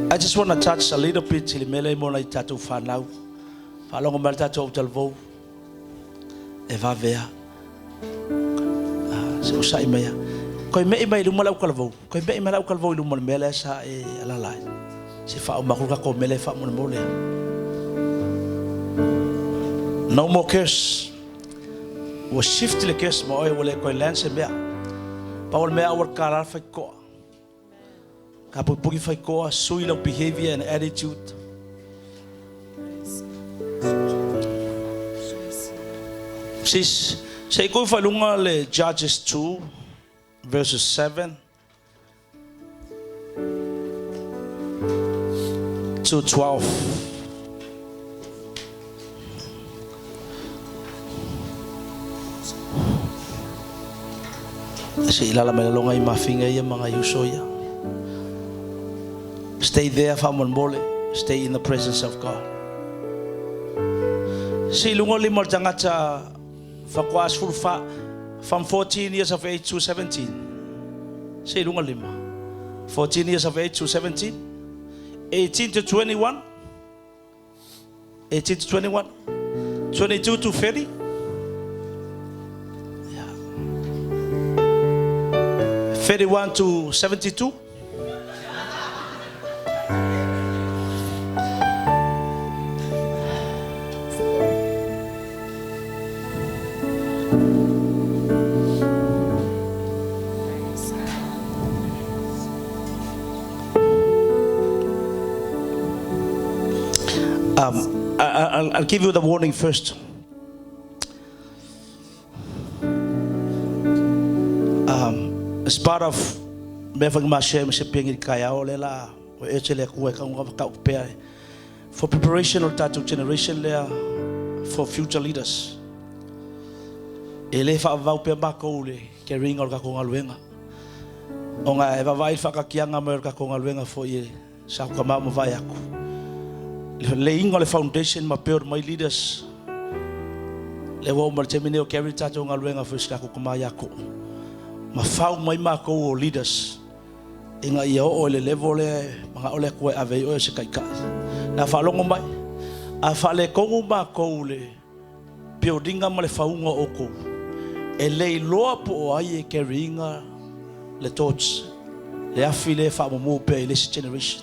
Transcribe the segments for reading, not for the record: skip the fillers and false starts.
I just want to touch a little bit i le mea lea mo nai tatou fanau. Faalogo mai le tatou autalavou e vave a. Ah, se onosai mai a. Koe me'i mai luma le autalavou. Koe me'i mai le autalavou i luma o le mea lea sa e alala ai. Se faauma atu le tatou mea lea faamolemole. No more curse. Ua shift le curse ma oe ua le toe land se mea. Pau o le mea aua le tatala faitotoa. Ka pupuni faitotoa, sui lau behavior and attitude. Sis, se i kou whailunga le Judges 2 verses 7 to 12. Se i lala mai lalo ngai mafinga ia ma ngai uso ia. Stay there faamolemole. Stay in the presence of God. Se i lunga lima o le tagata faatoa 14, from 14 years of age to 17. Se i lunga lima. 14 years of age to 17. 18 to 21. 18 to 21. 22 to 30. Yeah. 31 to 72. Um, I, I'll, I'll give you the warning first. Um, as part of mea whangi mā share me se piangi kai ao le la o e tele kua ka unga whakau pea for preparation o tātou generation lea for future leaders. E le whaavau pea mākou le carrying o le kako ngaluenga. O ngā e vavai whakakianga mai o le kako ngaluenga fo i e sa ka mau ma vai aku. Le laying o le foundation ma build my leaders. Le ua uma le taimi nei o carry tātou galuega foi si kako kama ia ko. Ma fau mai mākou o leaders. Ina ia oo i le level lea ma o le Atua e ave ai oe se taitai. Na faalogo mai, a faaletonu mākou le buildinga ma le fauga o outou, e le iloa po o ai e carry ina le torch, le afi lea e faamumu pea i le isi generation.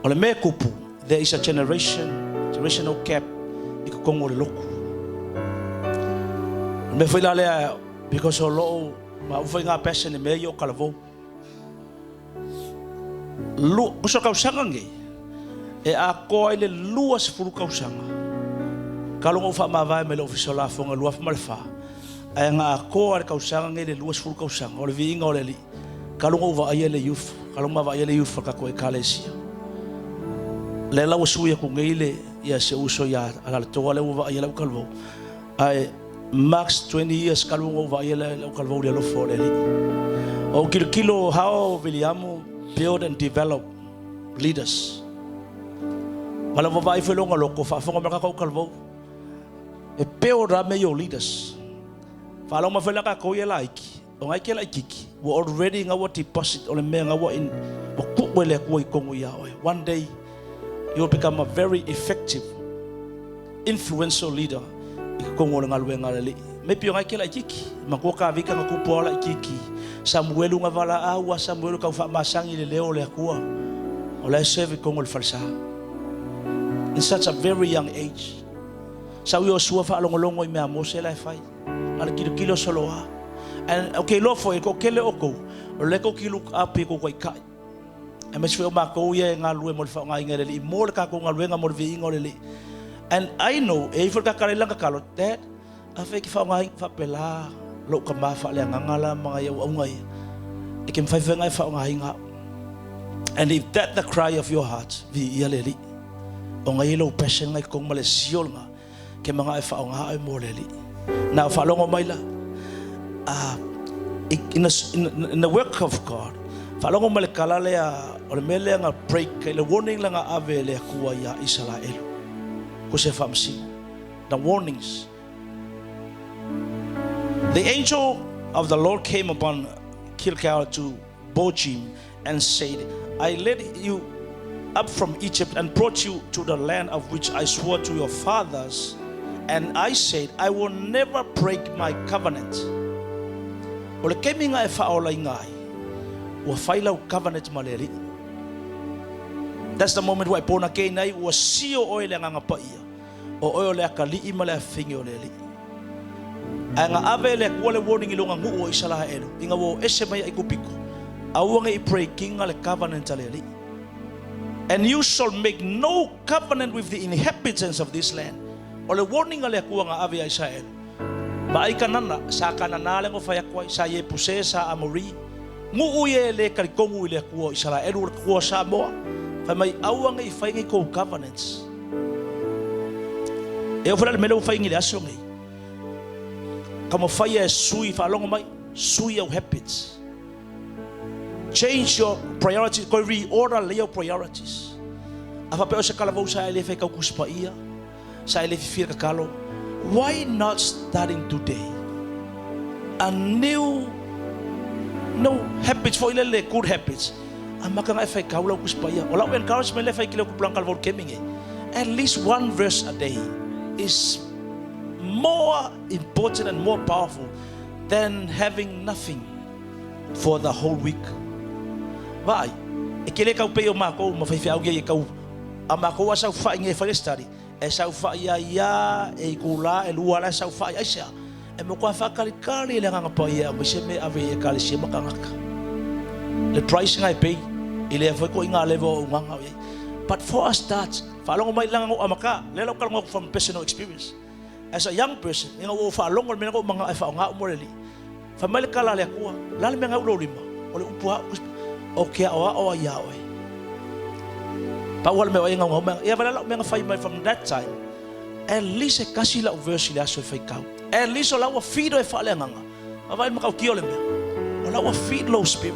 O le mea e tupu, there is a generation, generational gap i totonu o le lotu. O le mea foi la lea, because o lou, ma au foi ngā passion i mea ia o talavou. Lu, o so tausaga nei, e atoa ai le 20 tausaga, talu ona ou faamavae mai le Ofisa o Lafoga 2004, ae na atoa le tausaga nei le 20 tausaga, o le viiga o le Alii, talu ona ou vaaia le youth, talu ona ma vaaia le youth a le tatou Ekalesia. Lea la ua sui atu nei le, ia si ou uso ia Alalatoa lea ua vaaia lau talavou. Ae max 20 years talu ona ou vaaia lau talavou i le alofa o le Alii. O kilokilo how Viliamu build and develop leaders. Ma lau vavaai foi loga loko, faafofoga mai ka talavou. E build a me your leaders. Faalogo mai foi la tatou ia laiki, o ngai ke laititi, ua already nga ua deposit o le mea nga ua in, ua tuu e le Atua i totonu ia oe. One day you will become a very effective influential leader i totonu o le galuega a le Alii. Maybe o ngai ke laititi, matua ka vika nga tupu ao laititi. Samuelu nga vala au a Samuelu kau faamasangi le leo o le Atua. O la e serve i totonu o le falesa. In such a very young age. Sau Iosua faalogologo i mea a Mose la e fai. A le kilokilo solo a. And okay, iloa foi, e toatele o outou, o lea tou te look up i tou taitai. Aemaise foi o matou ia e galulue mo le faaaogaina e le Alii, mo le tatou galuega mo le viiga o le Alii. And I know, e i ai foi le tagata la e tatalo, Dad, afai e te faaaogaina faapela lou tama faaleagaga la ma nai auauna ia, e te mafai foi ona e faaaogaina au. And if that the cry of your heart, viia le Alii. Ona e i ai lou passion lena i totonu ma le zeal lena, ke manao e faaaoga oe mo le Alii. Na o faalogo mai la, in, the, in, in the work of God, faalogo mai le tala lea, o le mea lea na break, le warning la na ave e le Atua ia Isaraelu. Ko se faamasino. The warnings. The angel of the Lord came upon Gilgal to Bochim and said, I led you up from Egypt and brought you to the land of which I swore to your fathers, and I said, I will never break my covenant. O le taimi na e faaolaina ai, ua fai lau covenant ma le Alii. That's the moment ua e born again ai, ua sio oe i le Agaga Paia, o oe o le atalii ma le afafine o le Alii. Ae na ave e le Atua le warning i lona nuu o Isaraelu, ina ua o ese mai Aikupito, aua ne i break ina le covenant a le Alii. And you shall make no covenant with the inhabitants of this land. O le warning a le Atua na ave ia Isaraelu. Vaai Kanana, sa Kanana le na fai atu ai, sa Iepuse, sa Amori. Nuu ia e le talitonu i le Atua o Isaraelu, o le Atua o Samoa. Fai mai, aua ne i fai ni tou covenants. E oo foi la i le mea lea ua fai nei i le aso nei. Taumafai e sui, faalogo mai, sui au habits. Change your priorities, toe reorder lelei au priorities. A faapea o se talavou sa e le faitau Tusi Paia, sa e le fiafia i le tatalo, why not starting today a new no habits foi lele, good habits. Amata ona e faitau lau Tusi Paia. O lau encouragement lea e fai ki lau tupulaga talavou i le taimi nei, at least one verse a day is more important and more powerful than having nothing for the whole week. Vaai, e ke le tau pei o makou ma faifeau ia e tau a makou a saofai nei e fai le study, e saofai ai a e itula e lua la e saofai aisea? E matua faatalikali e le Agaga Paia e aumai se mea e ave i Ekalesia ma tagata. Le price na e pay i lea foi koiga level o auaunaga o i ai. But for a start, faalogo mai leaga na ou amata, lea la ou talanoa atu from personal experience. As a young person, ina ua ou faalogo i le mea lea na ou manao e faaaoga uma le alii. Fai mai le tala a le Atua, O le a le mea na u lou lima? O le upu a au, Ou te aoao ai iā oe. Pau lava le mea o ai e naunau mai, ia vaai la lau mea na fai mai from that time, at least e tasi lau verse i le aso e faitau. At least o la ua feed oe faaleagaga. Vaai le matautia o le mea. O la ua feed lou spirit.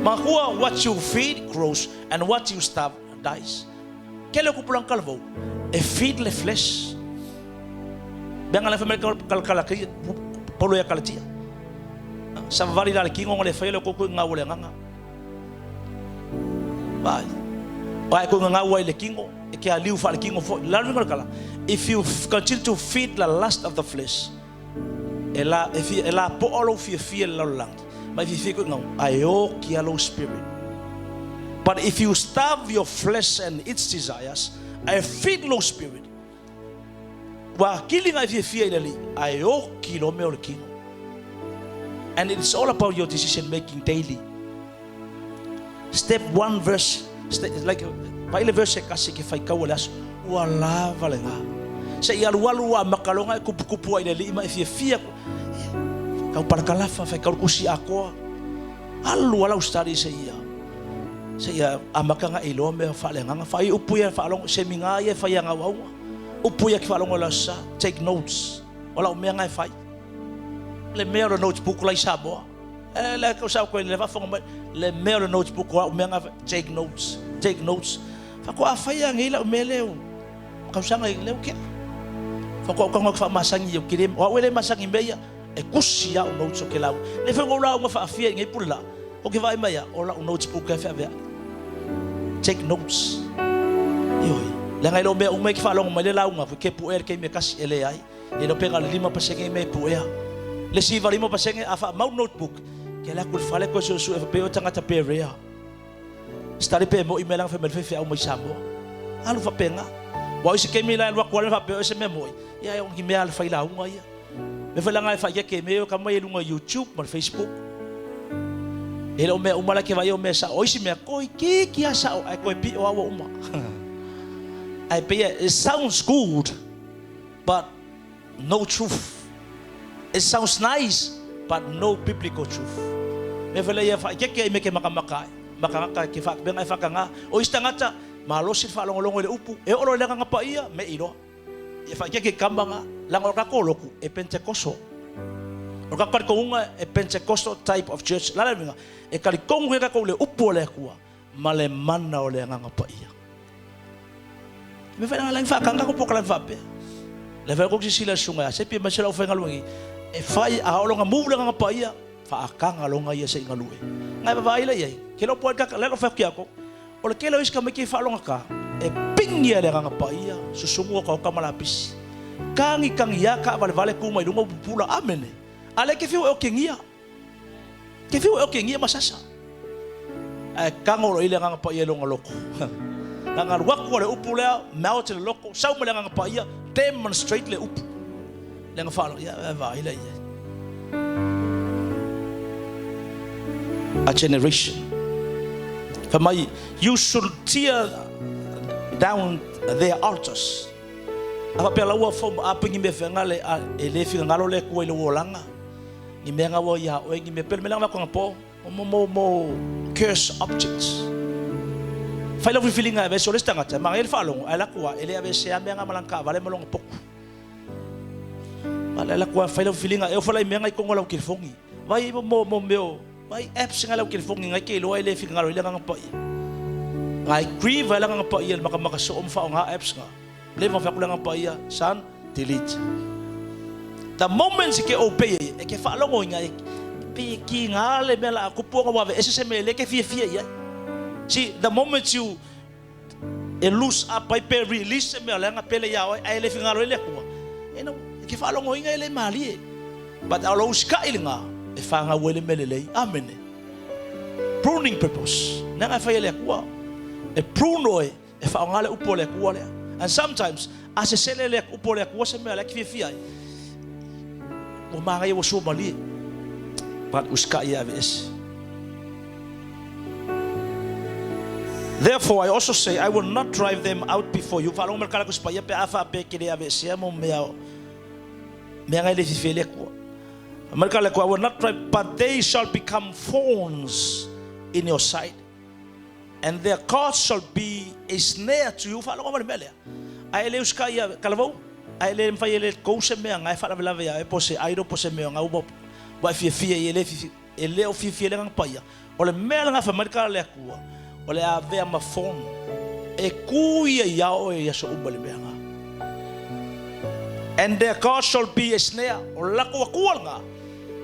Manatua, what you feed grows and what you starve dies. Tele o tupulaga talavou e feed le flesh. Mea na le fai mai le Kalatia, Paulo ia Kalatia. Savavali la le kino ona le faia lea o koukou i gau o le agaga. Vai. Vai ko ngau ai le kino, e ke aliu fa le kino foi. La le kala. If you continue to feed the lust of the flesh, e la e fia e la po'o lou fiafia i le lalolagi, ma e fiafia koe gau, ae oki lava lou spirit. But if you starve your flesh and its desires, ae feed lou spirit, ua atili ona e fiafia i le Alii, ae oki loa mea o le kino. And it's all about your decision making daily. Step one verse, step, like, vaai le verse e tasi ke faitau o le aso, ua lava lena. Se i alualu ua amata loa ona e kupukupu ai i le Alii ma e fiafia ku. Ia, faitau parakalafa, faitau le tusi atoa. Alu a lau study se ia. Se ia amata ona e iloa mea faaleagaga. Fai upu ia faalogo, seminar ia e fai a auauna. Upu ia ki faalogo i le aso sa, take notes. O lau mea na e fai. Le mea o le notebook la i Samoa. E le kau sao koe le faafofoga mai le mea o le notebook o au mea na take notes, take notes. Faatoa fai a nei lau mea lea tausaga i lea ua tea. Faatoa ou tago atu faamasani ou te le, o au e le masani i mea ia, e tusi lava au notes ou te lauga. Lea foi na ou lauga faafia i nei pule la, ou te vaai mai lava, o lau notebook e feaveai. Take notes. Ioe. Leaga e le o mea uma e te faalogo mai le lauga atu, e te puea i le taimi e tasi, e leai. E le o pe na o le 5% mea e puea. Le isi 95% a faamau notebook, ke alu atu i le fale toe suesue faapea o tagata Berea. Study pe mo'i mea la na fai mai le faifeau mai Samoa. Alu faapena. Aua o isi taimi la e alu atu lava faapea o se mea mo'i, ia e o ni mea lava le fai lauga ia. Mea foi la na e fai ake mea ia ka mai e luga YouTube ma le Facebook. E le o mea uma la ke vaai o mea sa'o. O isi mea toeitiiti lava sa'o ae toe pi'o lava ua uma. Ae pei e it sounds good but no truth. It sounds nice but no biblical truth. Mea foi lea ia faaeteete ai me ke makamaka ai, makamaka ke mea e faataga. O isi tagata, malosi le faalogologo i le upu, e oo loa i le Agaga Paia, me'i loa. Ia faaeteete i kama na, leaga o le tatou lotu e Pentekoso. O le tatou talitonuga e Pentecostal type of church. O le a le uiga? E talitonu ai tatou i le upu a le Atua ma le mana o le Agaga Paia. E mea foi la faataga tatou polokalame faapea. Le fai atu silasila i le susuga ia Sepi aemaise le aufaigaluega e fai a oo loa ina mu le Agaga Paia, faataga loa ia se i galue. Ngai vaavaai lea i ai, ke le o po ai le lea o fai atu ia outou. O le tele o isi tamaiti e faalogogata, e pigi lava e le Agaga Paia susugu otaota ma lapisi. Tagitagiā taavalevale tu mai luga pupula. Amene. A lea e te fiu e otegia. Te fiu e otegia ma sasa. Ae tago loa i le Agaga Paia i lona loto. Na ona alu atu lava o le upu lea, melt i le loto, sau ma le Agaga Paia, demonstrate le upu. Le aga faalogo, ia e vaai la i ai. A generation. Fai mai, you should tear down their altars. A faapea la ua fo a pe ni mea fea le e le finagalo le Atua i lou olaga, ni mea nga ua ia oe, ni mea pele mea nga po, mo mo mo curse objects. Fai lau filifiliga e aveese o le isi tagata, e manaia le faalogo, ae alu atu lava, e le aveesea mea nga ma lana taavale ma lona potu. A le alu atu fai lau filifiliga, e ofo la i mea nga i totonu o lau telefoni. Vai mo mo mea o vai apps nga i lau telefoni ngai te iloa e le finagalo ai le Agaga Paia. Ngai grieve ai le Agaga Paia i le makamaka soo ma faaaoga apps nga. Leva ona fai atu le Agaga Paia, son, delete. The moment e ke obey ai, e ke faalogoina e pei e kiga le mea la a kupu ona ua aveese se mea e le ke fiafia i ai. See, the moment you e loose up ai pe release se mea leaga pele iā oe ae le finagalo ai le Atua, e no, e ke faalogoina e le malie. But a o lou usitaʻi lena e fanau ai le mea lelei. Amene. Pruning purpose. Leaga e fai e le Atua. E prune oe e faaaoga le upu a le Atua lea. And sometimes, a sesele le upu a le Atua se mea lea e fiafia ai, ua manaia ua sua malie. But usitaʻi e aveese. Therefore I also say, I will not drive them out before you. Faalogo mai le kala Tusi Paia pe a faapea e ke le aveesea mo mea mea ngai le fiafia ai le Atua. Mai le kala le Atua, I will not drive, but they shall become thorns in your side, and their gods shall be a snare to you. Faalogo mai le mea lea. Ae le usikai ia talavou, ae le mafai e le tou se mea ngai faalavelave ia oe po o se idol po o se mea ngai ua ua e fiafia ai e le fiafia e le o fiafia i le Agaga Paia. O le mea lena fai mai le tala a le Atua, o le avea ma fono e ku ia iā oe i aso uma i le mea lena. And their God shall be a snare. O le latou Atua lena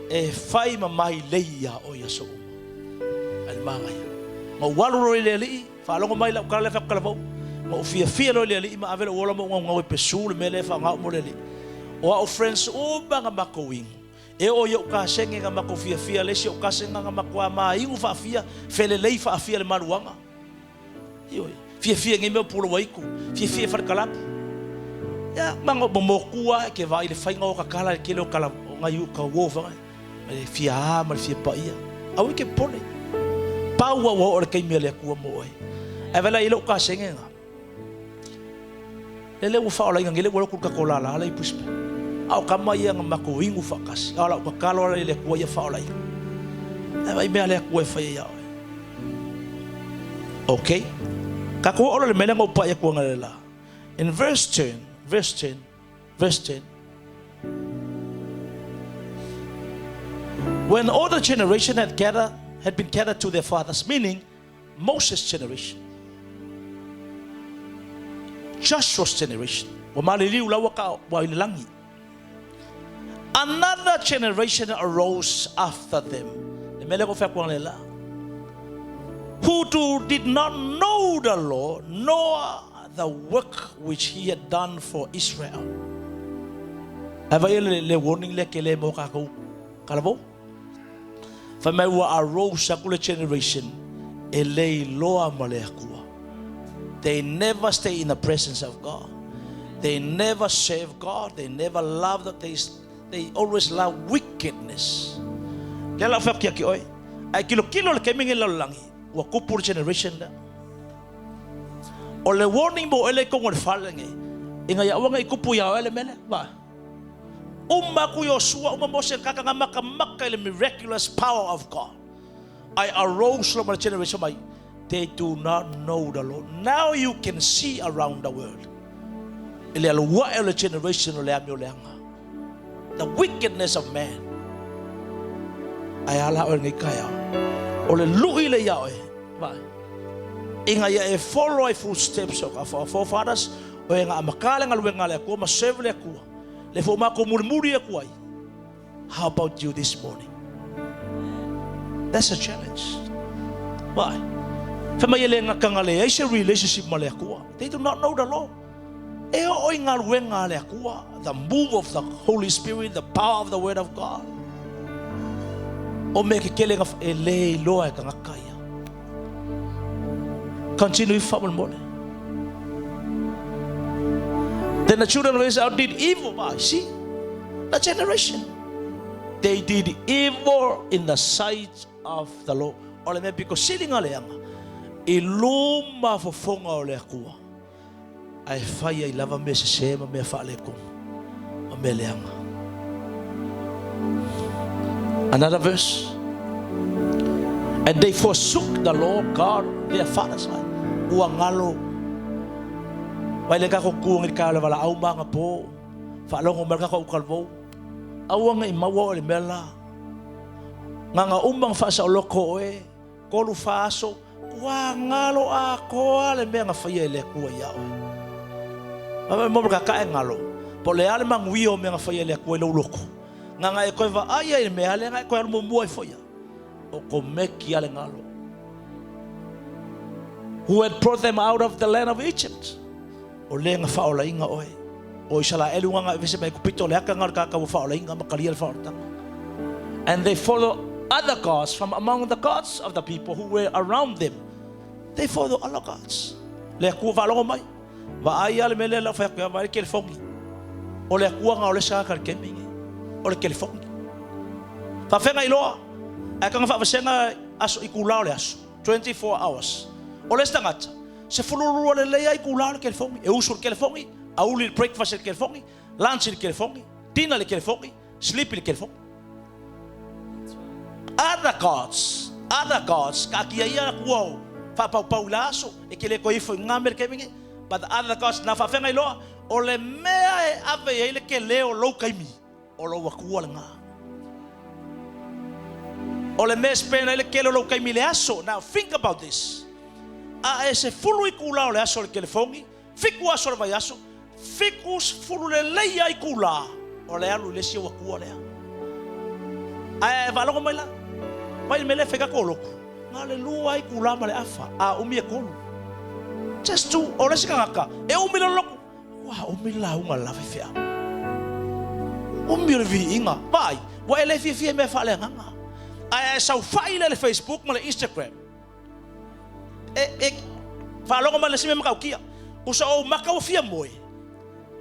e fai ma mailei iā oe i aso uma. Ai le manaia. Na ou alu loa i le Alii, faalogo mai lau tala lea fai atu talavou. Na ou fiafia loa i le Alii ma ave lou ola ma ou naunau e pesu le mea lea e faaaoga au mo le Alii. O au friends uma na matou inu. E oo i ou kasegi na matou fiafia, le isi ou kasega na matua mainu faafia, felelei faafia i le maluaga. Ioe, fiafia i nei mea o pulou aitu, fiafia i falekalapu. Ia, ma na momotu lava e ke vaai i le faiga o tatala i le tele o kala o nai uka uo fanga, ma le fia ā ma le fia paia. Aua e te popole. Pau lava ua oo le taimi a le Atua mo oe. Ae vaai la i ai lou kasegi na. Lele ua faaolaina nei, lea ua lotu le tatou lala lea i Brisbane. A o tama ia na matou inu faatasi. A o lau tatalo ala i le Atua ia faaolaina. Ae vaai mea a le Atua e fai ai ia oe. Ok. Tatou oo loa i le mea lea na ou pai atu analeila. In verse 10, verse 10, verse 10. When all the generation had gathered, had been gathered to their fathers, meaning Moses generation, Joshua's generation, ua maliliu laua ka ua i le lagi. Another generation arose after them. Le mea lea ko fai atu le la. Who do, did not know the Lord, nor the work which he had done for Israel. Ae vai le, le warning lea ke le mo kākou kalavou. Fai mai ua arose aku le generation e le iloa ma le Atua. They never stay in the presence of God. They never serve God. They never love the, they, they always love wickedness. Lea la fai atu oe. Ae kilokilo le taimi ngai lalolagi, ua tupu le generation lea. O le warning mo oe le i totonu o le fale lenei, ina ia aua ne i tupu ia oe le mea lea. Vaai. Uma aku Iosua, uma Mose, kaka nga makamaka i le miraculous power of God. I arose lo ma le generation mai. They do not know the Lord. Now you can see around the world. I le aluae o le generation o le amio leaga. The wickedness of man. Ae ala oe lenei taeao. O le lui le ia oe. Vai. Ina ia e follow ai footsteps o ka forefathers, o e nga amata le galuega a le Atua ma serve le Atua. Le fo makou mulimuli atu ai. How about you this morning? That's a challenge. Vaai. Fai mai e le gakaga leai se relationship ma le Atua. They do not know the Lord. E oo i galuega a le Atua, the move of the Holy Spirit, the power of the Word of God. O mea kekele e le iloa e tagata ia. Continue faamolemole. Then the children of Israel did evil. Vaai, see? The generation. They did evil in the sight of the Lord. O le mea pito sili ona leaga, i luma fofoga o le Atua, ae fai ai lava mea sese ma mea faaletonu ma mea leaga. Another verse. And they forsook the Lord God, their fathers. Ua galo. Mai le kako kuang i ka le wala au manga po. Faalogo mai le kako ukalvou. Aua ne i maua oe i le mea la. Nganga uma nga faasaoloko oe, kolu fa aso, ua galo atoa le mea na faia e le Atua ia oe. Vaai mai mo ka e galo. Po o le a le manuia o mea na faia e le Atua i lou loto. Nganga e toe vaai ai i le mea lea na e toe alu muamua ai foi ia. O komeki a le galo. Who had brought them out of the land of Egypt. O le na faaolaina oe. O Isalaelu nga nga mai Ekupito le aka nga o le kākau o faaolaina ma kalia le faaolataga. And they follow other gods from among the gods of the people who were around them. They follow other gods. Le Atua faalogo mai. Vaai a le mea lea lau fai atu ia, vaai le kelefogi. O le Atua nga o le sa ka le kemi nge. O le kelefogi. Faafega iloa. Ae kanga faavasega aso itula o le aso. 24 hours. O le isi tagata, 12 lelei lava itula o le kelefogi. E usu i le kelefogi, auli i le breakfast i le kelefogi, lunch i le kelefogi, dinner i le kelefogi, sleep i le kelefogi. Other gods, other gods, kaatia ia Atua o faapaupau i la aso, e te le toe ifo i ngā mea le taimi nei. But the other gods, na faafega iloa, o le mea e ave i ai le tele o lou taimi, o lou Atua lena. O le mea e spend ai le tele o lou taimi i le aso. Now think about this. A e 10 itula o le aso i le telefoni, 7 aso o le vaiaso, 70 lelei lava itula o le alu i le isi ou Atua lea. Ae faalogo mai la, mai le mea lea e fai tatou lotu, na o le 2 itula ma le afa, a umi e 3. Just two. O le isi tagata, e umi le lotu. Ua umi le lauga le la faifeau. Umi o le viiga. Vaai, ua e le fiafia i mea faaleagaga. Ae a e saofai lea i le Facebook ma le Instagram, e faalogo mai le isi mea matautia. Usa ou maka ua fia moe.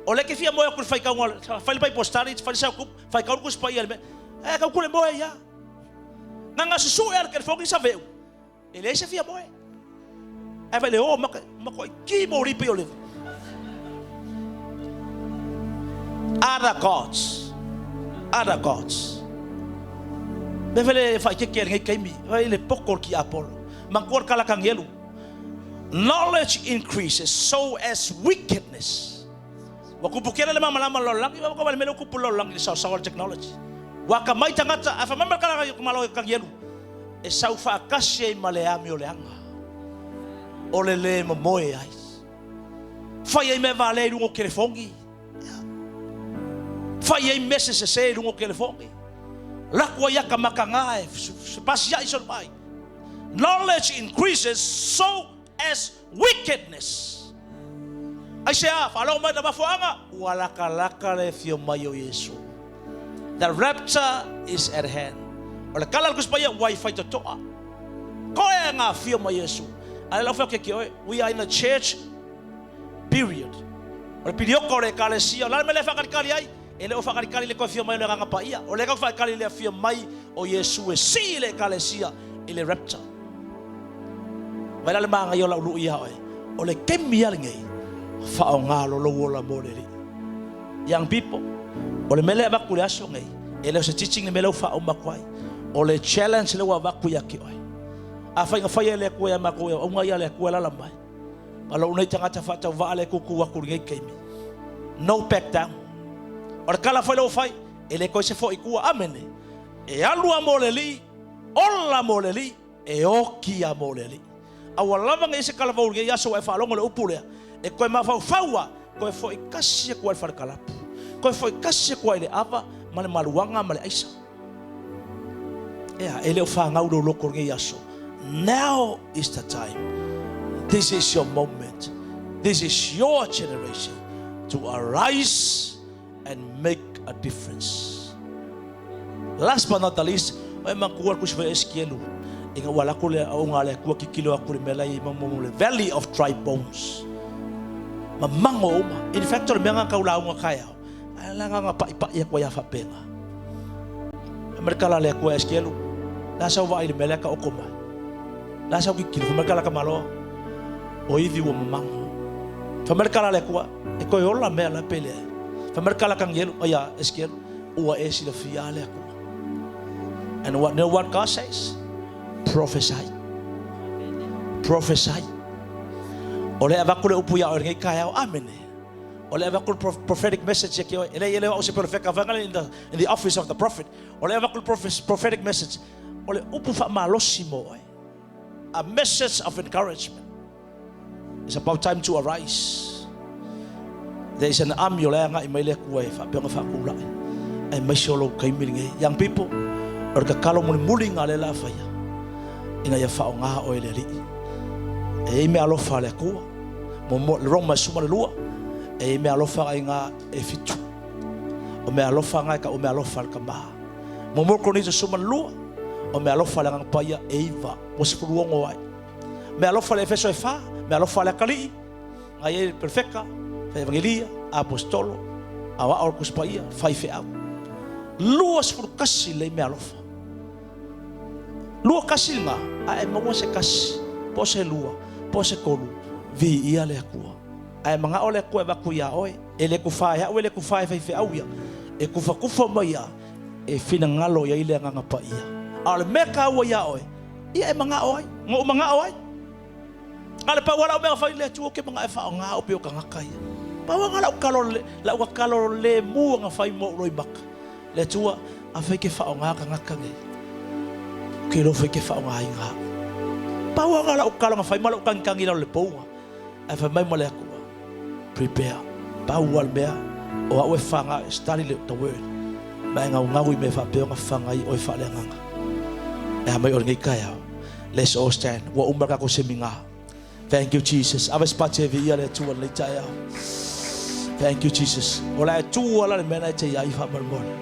O lea e te fia moe atu i le faitauga, fai le Bible study, fai le cell group, faitau le Tusi Paia i le mea. Ae tau kule moe ia. Na na susue lava le telefoni sa veu. E leai se fia moe. Ae fai le o maka, maka ki mo ripi o le. Other gods. Other gods. Me fele whaikeke le ngai kaimi, vai le poko ki Apollo. Mangkua kala kangelu. Knowledge increases so as wickedness. Ua kupu kele le malamalama o le lalolagi, ua kava le mea lea ua kupu le lalolagi i le saosaoa o le technology. Ua akamai tagata, ae fai mai ma le kala ka malo e Kanielu, e sau faatasi ai ma le amioleaga o le lē momoe ai. Fai ai mea valea i luga o telefoni. Fai ai mese sese i luga o telefoni. Lako ai ata mataga e sepasiai sona vaai. Knowledge increases so as wickedness. Aisea? Faalogo mai na mafuaaga, ua latalata le afio mai o Iesu. The rapture is at hand. O le tala a le Tusi Paia, ua i faitotoa. Koe nga afio mai Iesu. A le lau fai atu oe, we are in the church period. O le piliota o le Ekalesia, o le a le mea lea e faakalikali ai? E le o faakalikali i le toe afio mai o le Agaga Paia. O lea e tau faakali i le afio mai o Iesu e sii le Ekalesia i le rapture. Vaai la le manaia o lau lui ia oe. O le taimi lava lenei, faaaoga lo lou ola mo le Alii. Young people, o le mea lea e avatu i le aso nei, e le o se teaching le mea lea ua faauma atu ai. O le challenge lea ua avatu ia te oe. Afai na faia e le Atua ia matou e auauna ia le Atua e alaala mai. Ma lou nei tagata faatauvaa lea e tutu atu i lenei taimi. No back down. O le tala foi lea ua fai, e le toe se foi i tua. Amene. E alu lava mo le Alii, ola mo le Alii, e oki lava mo le Alii. Aua lava ne i se talavou i lenei aso ua e faalogo i le upu lea, e toe mafaufau lava, toe foi tasi atu lava i le fale kalapu. Toe foi tasi atu lava i le ava ma le maluaga ma le aisa. Ea, e le o fanau lou loto i lenei aso. Now is the time. This is your moment. This is your generation to arise and make a difference. Last but not the least, o e makua le kusi Esekielu. Ina ua lako le aoga a le Atua kikilo aku le mea lai mo le Valley of Dry Bones. Mamango uma. In fact, o le mea ngā kau launga kai au. Ai la ngā pa'i pa'i aku ia whapenga. Amerika la le Atua Esekielu. La sau vai le mea lea ka oko mai. La sau kikilo. Amerika la ka maloa. O ivi ua mamango. Amerika la le Atua. E koe ola mea la pele. Amerika la kangielu. Ia Esekielu. Ua e sila fia le Atua. And what, know what God says? Prophesy. Prophesy. O le avaku le upu ia o lenei kai au. Amen. O le avaku le prophetic message ia ki oe. Ele ele o se profeka vangale in the office of the prophet. O le avaku le prophetic message. O le upu wha malosi mo oe. A message of encouragement. It's about time to arise. There is an army o le anga i mai le kua e wha peonga wha kula. E mai se olo kaimi nge. Young people, o le kakalo muli muli ngā le la whaia. Ina ia whao ngā o e le alii. E i mea alofa le akua. Mo mo le Roma e suma le lua. E i mea alofa ai ngā e fitu. O mea alofa ngai ka o mea alofa le kama. Mo mo Korinito suma le lua. O mea alofa le nganga paia e iva. Mo se furuongo ai. Mea alofa le Efeso e wha. Mea alofa le akalii. Ngai e perfeka. Whai evangelia. Apostolo. Awa o kuspaia. Whai wheau. Lua sefulu kasi le mea alofa. Lua kasi ngā, a e maua se kasi, po se lua, po se kolu, vi ia le akua. A e manga o le akua e vaku ia oe, e le kuwha e au e le kuwha e whai au ia, e kuwha kuwha mai ia, e whina ngalo ia i le anganga pa ia. A o le mea ka ua ia oe, ia e manga o ai, ngo manga o ai. A le pau ala o mea whai le atu o ke manga e wha o ngā o pe o ka ngaka ia. Pau anga lau kalo le, lau ka kalo le mua ngā whai mo uroi maka. Le atua, a whai ke wha o ngā ka ngaka nge. Ke lo whai ke wha o ngā i ngā. Pau anga lau kalo ngā whai ma lau kangi lau le pounga. A whai mai ma le akua. Prepare. Pau al mea. O au e whanga, study the word. Ma e ngau ngau i me wha peo ngā whanga i oi wha le nganga. E a mai o ngai kai au. Let's all stand. Wa umar ka ko se minga. Thank you, Jesus. Ave spate vi ia le atua le tai au. Thank you, Jesus. O la atua la le mena e te ia i wha marmore.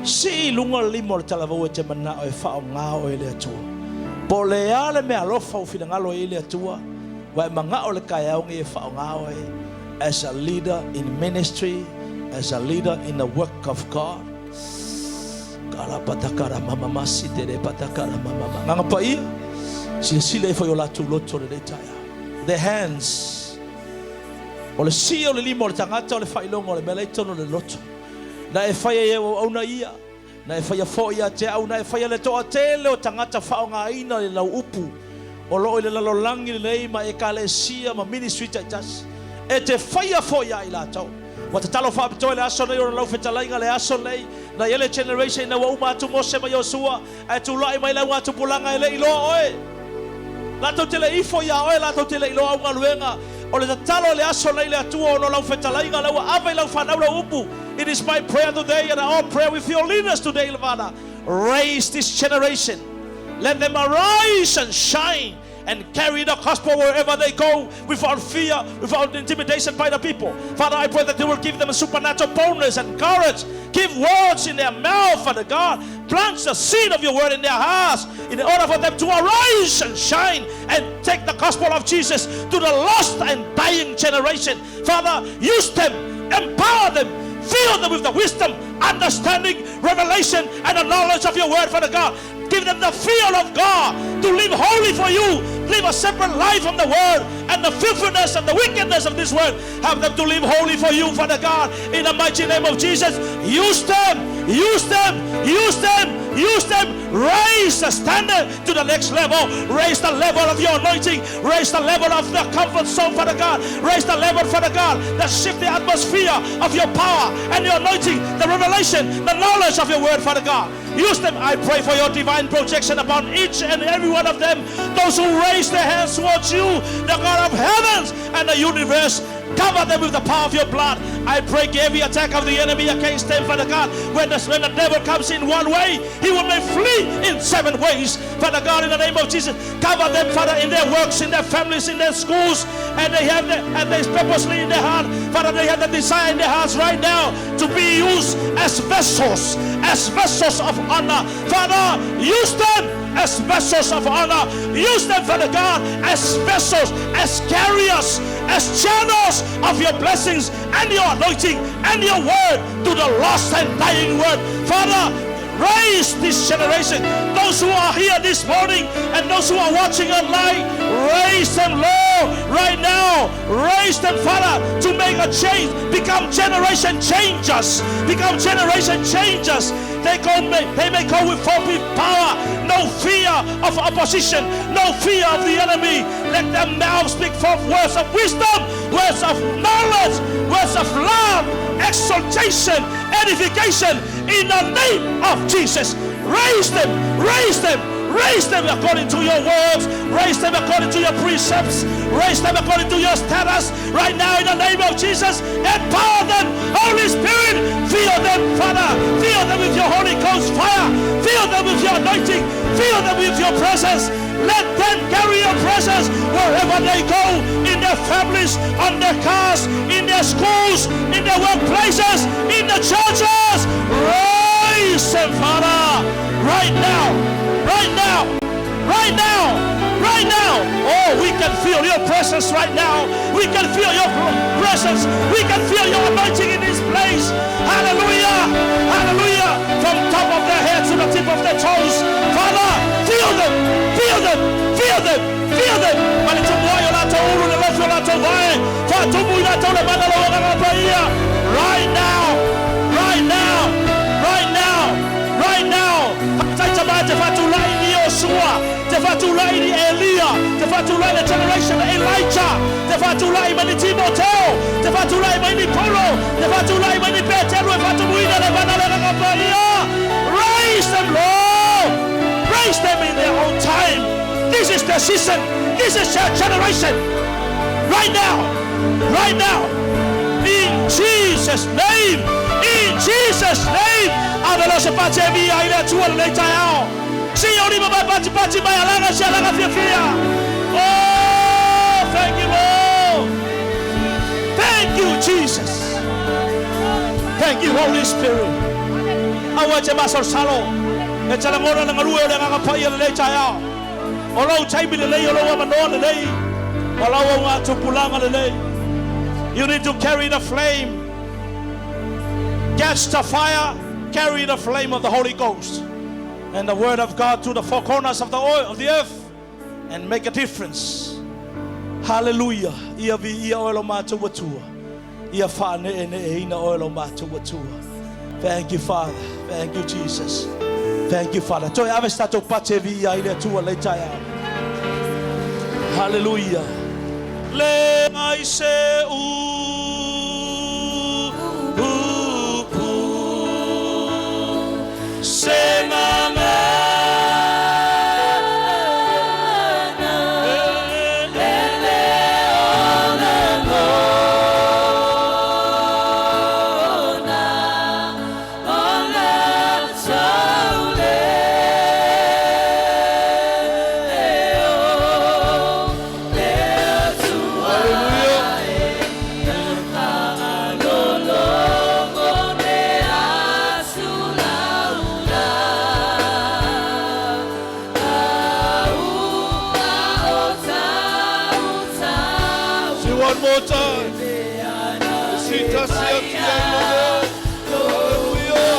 Si lunga limo le talavau e te mana o e wha o ngā o e le atua. Po le ale me alofa u whina e le atua. Wa e manga o le kai au ngi e wha o ngā o e. As a leader in ministry, as a leader in the work of God. Kala patakara mama masi te re patakara mama. Nganga pa ia. Sila sila e whai o latu loto le leitaia. The hands. O le si o le lima o le tangata o le whailonga o le mea leitono le loto. Na e whai e au na ia. Na e whai a fo ia te au. Na e whai a le toa tele o tangata whao ngā ina le lau upu. O loo i le lalolangi le lei ma e kalesia ma ministry taitasi. E te whai a fo ia i lātou. Wa te talo whaapitoa le aso nei o lau whetalainga le aso nei. Na iele generation na wa uma atu Mose ma Iosua. Ae tūlai mai lau ngā tupulanga e le iloa oe. Lātou te le ifo ia oe, lātou te le iloa au ngaluenga. O le tatalo le aso nei le atua o no lau whetalainga, lau ave lau whanau lau upu. It is my prayer today and our prayer with your leaders today, Levana. Raise this generation. Let them arise and shine and carry the gospel wherever they go without fear, without intimidation by the people. Father, I pray that you will give them a supernatural boldness and courage. Give words in their mouth, Father God. Plant the seed of your word in their hearts in order for them to arise and shine and take the gospel of Jesus to the lost and dying generation. Father, use them, empower them, fill them with the wisdom, understanding, revelation, and the knowledge of your word, Father God. Give them the fear of God to live holy for you, live a separate life from the world and the filthiness and the wickedness of this world. Have them to live holy for you, Father God. In the mighty name of Jesus, use them, use them, use them, use them. Raise the standard to the next level. Raise the level of your anointing. Raise the level of the comfort zone, Father God. Raise the level, Father God, that shift the atmosphere of your power and your anointing, the revelation, the knowledge of your word, Father God. Use them. I pray for your divine protection upon each and every one of them. Those who raise their hands towards you, the God of heavens and the universe. Cover them with the power of your blood. I break every attack of the enemy against them, Father God. When the devil comes in one way, he will may flee in 7 ways. Father God, in the name of Jesus, cover them, Father, in their works, in their families, in their schools, and they have the, and they purposely in their heart, Father, they have the desire in their hearts right now to be used as vessels of honor. Father, use them as vessels of honor. Use them, Father God, as vessels, as carriers, as channels of your blessings and your anointing and your word to the lost and dying world. Father, raise this generation. Those who are here this morning and those who are watching online, raise them, Lord, right now. Raise them, Father, to make a change. Become generation changers. Become generation changers. They may go with full power, no fear of opposition, no fear of the enemy. Let their mouths speak forth words of wisdom, words of knowledge, words of love, exaltation, edification in the name of Jesus. Raise them, raise them, raise them according to your words, raise them according to your precepts, raise them according to your status. Right now, in the name of Jesus, empower them, Holy Spirit, fill them, Father, fill them with your Holy Ghost fire, fill them with your anointing, fill them with your presence. Let them carry your presence wherever they go, in their families, on their cars, in their schools, in their workplaces, in the churches. Raise them, Father, right now, right now, right now, right now. Oh, we can feel your presence right now. We can feel your presence. We can feel your anointing in this place. Hallelujah. Hallelujah. From top of their heads to the tip of their toes. Father, feel them, feel them, feel them, feel them. Malitumua yo lato ulu le lofi o lato vae. Fa'atumu i lato le mana lo agaga paia. Right now, right now, right now, right now. Fa'ataita te fa'atulai ni Iosua, te fa'atulai ni Elia, te fa'atulai le generation Elijah, te fa'atulai mai ni Timoteo, te fa'atulai mai ni Paulo, te fa'atulai mai ni Petero e fa'atumuina le mana le agaga paia. Raise them, Lord. Raise them in their own time. This is their season. This is their generation. Right now. Right now. In Jesus' name. In Jesus' name. Ave se pati e via i le Atua le lei taeao. Si o lima mai pati pati mai alaga si alaga fia fia. Oh, thank you, Lord. Thank you, Jesus. Thank you, Holy Spirit. Aua te masalosalo. E te lagona le galue o le agaga paia le lei taeao. O lou taimi lelei o lou avanoa lelei. O lau augatupulaga lelei. You need to carry the flame. Catch the fire, carry the flame of the Holy Ghost and the word of God to the four corners of the earth and make a difference. Hallelujah. Ia viia oe lo matou Atua. Ia faaneeneeina oe lo matou Atua. Thank you, Father. Thank you, Jesus. Thank you, Father. Toe ave se tatou pate viia ai le Atua lei taeao. Hallelujah. Le ai se u upu se nganga Say one more time. Sita sia tia ilole. Hallelujah.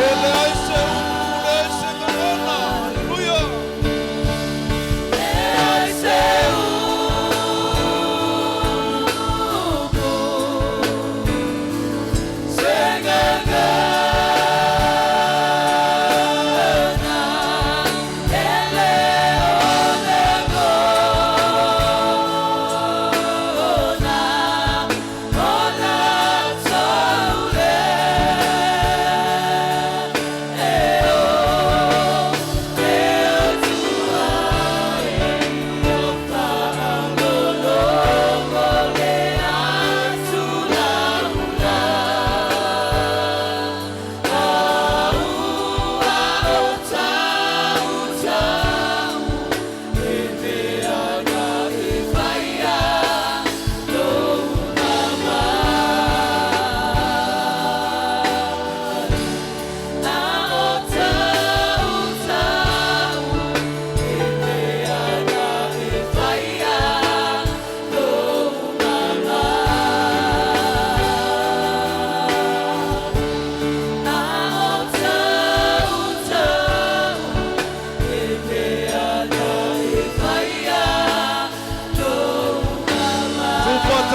Ele ai se upu le se ngana. Hallelujah. Ona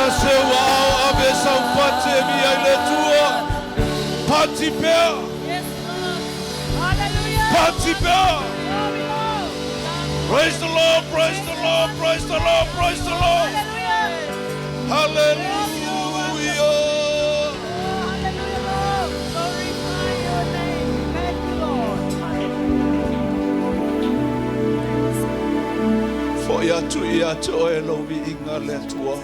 Tasi ou aao ave sau pati e viia ai le Atua. Pati pea. Pati pea. Praise the Lord, praise the Lord, praise the Lord, praise the Lord. Hallelujah. Hallelujah, Lord. Glorify your name. Thank you, Lord. Hallelujah. Fo'i atu ia te oe lou viiga le Atua.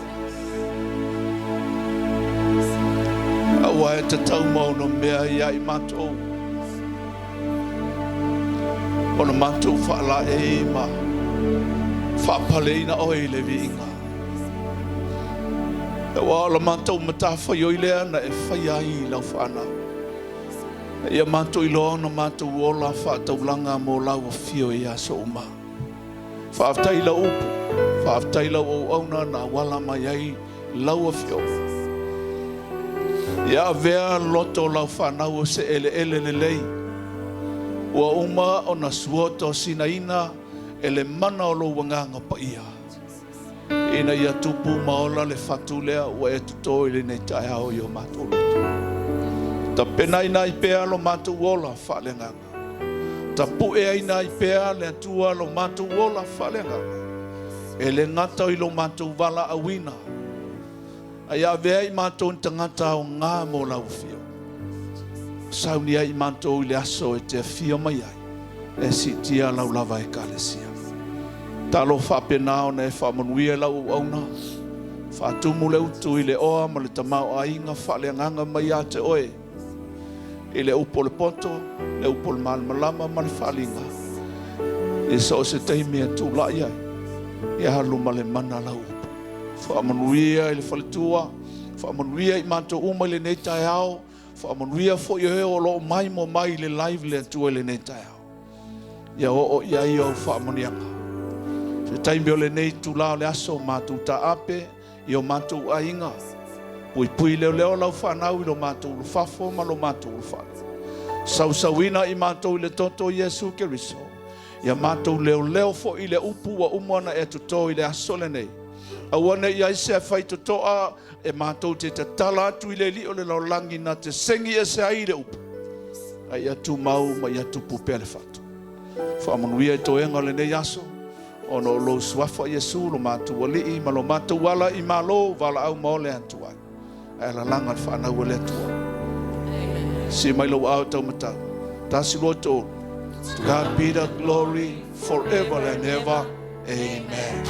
Aua e tatau ma ono mea ia i matou. Ona matou faalaei ma faapaleina oe i le viiga. Aua o la matou matafaioi lea na e faia ai i lau fanau. Ia matou iloa ona matou ola faataulaga mo lau afio i aso uma. Faafetai i lau upu, faafetai i lau auauna na auala mai ai lau afioga. Ia avea loto o lau fanau o se eleele lelei, ua uma ona suotosinaina e le mana o lou Agaga Paia, ina ia tupu ma ola le fatu lea ua e toto i lenei taeao i o matou loto. Tapenaina ai pea lo matou ola faaleagaga. Tapu'eaina ai pea le Atua lo matou ola faaleagaga. E le gata i lo matou valaauina, a ia avea i matou ni tagata aoga mo lau afio. Sauni ai i matou i le aso e te afio mai ai, e siitia lau lava Ekalesia. Talo faapena ona e faamanuia lau auauna, faatumu le utu i le oa ma le tamaoaiga faaleagaga mai ia te oe, i le upu o le poto, le upu o le malamalama ma le faaaliga, i so o se taimi e tulai ai, ia alu ma le mana lau upu. Faamanuia i le faletua, faamanuia i matou uma i lenei taeao, faamanuia foi e o lo o maimoa mai i le live le Atua i lenei taeao. Ia oo i ai au faamanuiaga. Se taimi o lenei itula o le aso matou taape i o matou aiga. Puipui leoleo lau fanau i lo matou ulufafo ma lo matou ulufale. Sausauina i matou i le toto o Iesu Keriso. Ia matou leoleo foi i le upu ua uma ona e toto i le aso lenei. Aua ne i i ai se faitotoa e matou te tatala atu i le alii o le lalolagi na te segi ese ai le upu. A ia tumau ma ia tupu pea le fatu. Faamanuia i toega o lenei aso, ona o lou suafa Iesu lo matou Alii ma lo matou ala i malo valaau ma ole atu ai. Ae alalaga le fanau a le Atua. Si mai lou ao taumatau. Tasi lua tolu. To God be the glory forever and ever. Amen.